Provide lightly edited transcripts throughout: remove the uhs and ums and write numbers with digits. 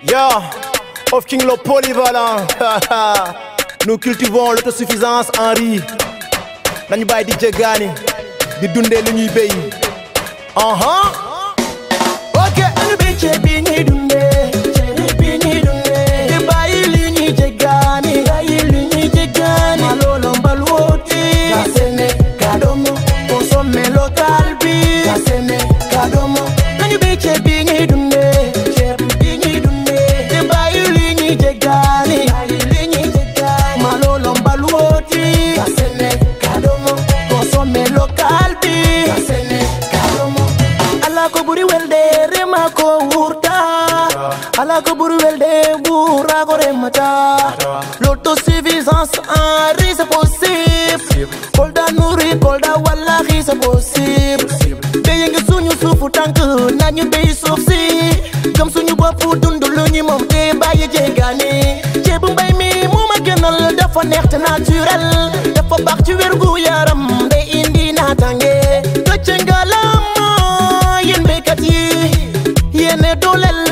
Yeah, of King le polyvalent. Nous cultivons l'autosuffisance en riz. Nañu bàyyi di jéggaani di dundee lu ñuy béy. Ok, nañu béy ceeb bi ñuy dundee. Ceeb bi ñuy dundee. Di bàyyi li ñuy jéggaani. Bàyyi li ñuy jéggaani. Malolo mbaluoti. Kasene kadomo. Consommer local bi. Kasene kadomo. Nañu béy ceeb bi ñuy dundee. Ceeb bi ñuy dundee. Di bàyyi li ñuy jéggaani. Bàyyi li ñuy jéggaani. Malolo mbaluoti. Kasene kadomo. Consommer local bi. Kasene kadomo. Ala ko buri welde rema ko wurta. Ala ko buri welde bura ko remata. L'autosuffisance en riz c'est possible. Kolda nourri kolda wallahi c'est possible. Béye ngi suñu suufu tànk nañu béy suuf si. Gëm suñu bopp dund lu ñu moom te bàyyi jéggaani. Ceebu mbay mi moo ma gënal dafa neex te naturel. Dafa baax ci wérgu yaram day indi naataange. Gëcce ngalaama yéen béykat yi yéene dooleel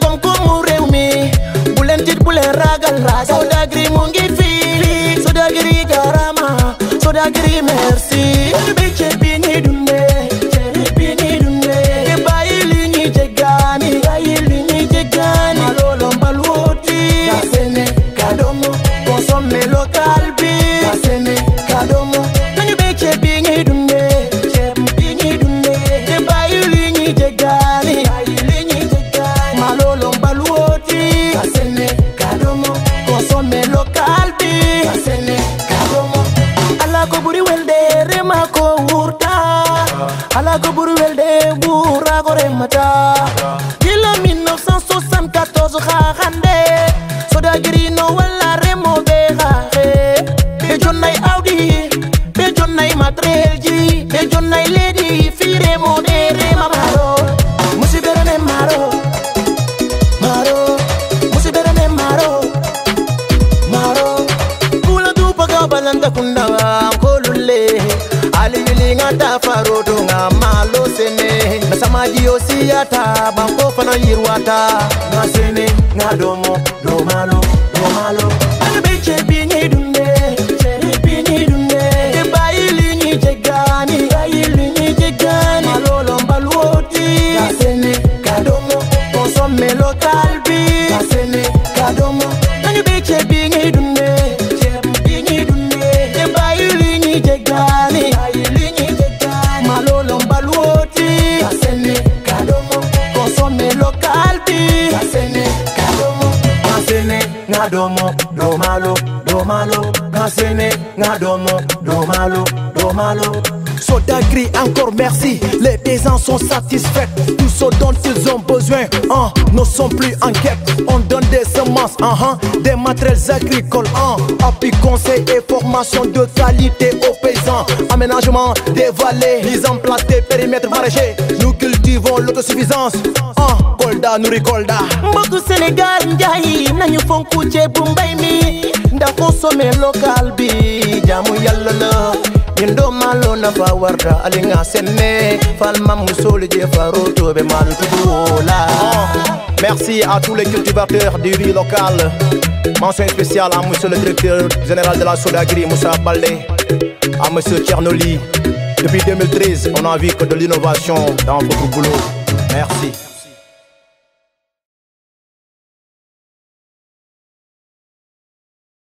koom-koomu réew mi. Bu leen tiit bu leen ragal Sodagri mu ngi fii. Sodagri jarama Sodagri merci. Nañu béy ceeb bi ñuy dundee. Ceeb bi ñuy dundee. Te bàyyi li ñuy jéggaani. Bàyyi li ñuy jéggaani. Malolo mbaluoti. Kasene kadomo. Consommer local bi. Kasene kadomo. Nañu béy ceeb bi ñuy dundee. Ceeb bi ñuy dundee. Te bàyyi li ñuy jéggaani. Bàyyi li ñuy jéggaani. Malolo mbaluoti. Kasene kadomo. Consommer local bi. Kasene kadomo. Ala ko buri welde rema ko wurta. Ala ko buri welde bura ko remata. Dila 1974 xaxande. Sodagri no wala remo be xaxe. Be jonnay Audi. Be jonnay matériel ji. Be jonnay lady fi remo de rema maro. Musiberene maro. Maro. Musiberene maro. Maro. Kula du paga balanda kunda kolule. Ali wili ngata farodo nga malo sene. Na samaji osiyata banko fana yirwata. Nga sene nga domo do malo do malo. Nañu béy ceeb bi ñuy dundee. Ceeb bi ñuy dundee. Te bàyyi li ñuy jéggaani. Bàyyi li ñuy jéggaani. Malolo mbaluoti. Kasene kadomo. Consommer local bi. Kasene kadomo. Nañu béy ceeb bi ñuy dundee. Ceeb bi ñuy dundee. Te bàyyi li ñuy jéggaani. Bàyyi li ñuy jéggaani. Malolo mbaluoti. Kasene kadomo. Consommer local bi. Kasene kadomo. Kasene ngadomo do malo do malo. Kasene ngadomo do malo do malo. Sodagri, encore merci. Les paysans sont satisfaits. Tout ce dont ils ont besoin. Ne sont plus en quête. On donne des semences, des matériels agricoles. Appui, conseil et formation de qualité aux paysans. Aménagement des vallées. Mise en place des périmètres maraîchers. Nous cultivons l'autosuffisance. Kolda nourri kolda. Mbokku Sénégal njaay nañu fonku ceebu mbay mi. Ndax consommer local bi jaamu Yàlla la. Yendo malo na fa warda alinga senne falma musoli je faroto be malu tudola. Merci à tous les cultivateurs du riz local. Mention spéciale à monsieur le directeur général de la Sodagri, Moussa Baldé, à monsieur Tchernoli. Depuis 2013, on a vu que de l'innovation dans votre boulot. Merci.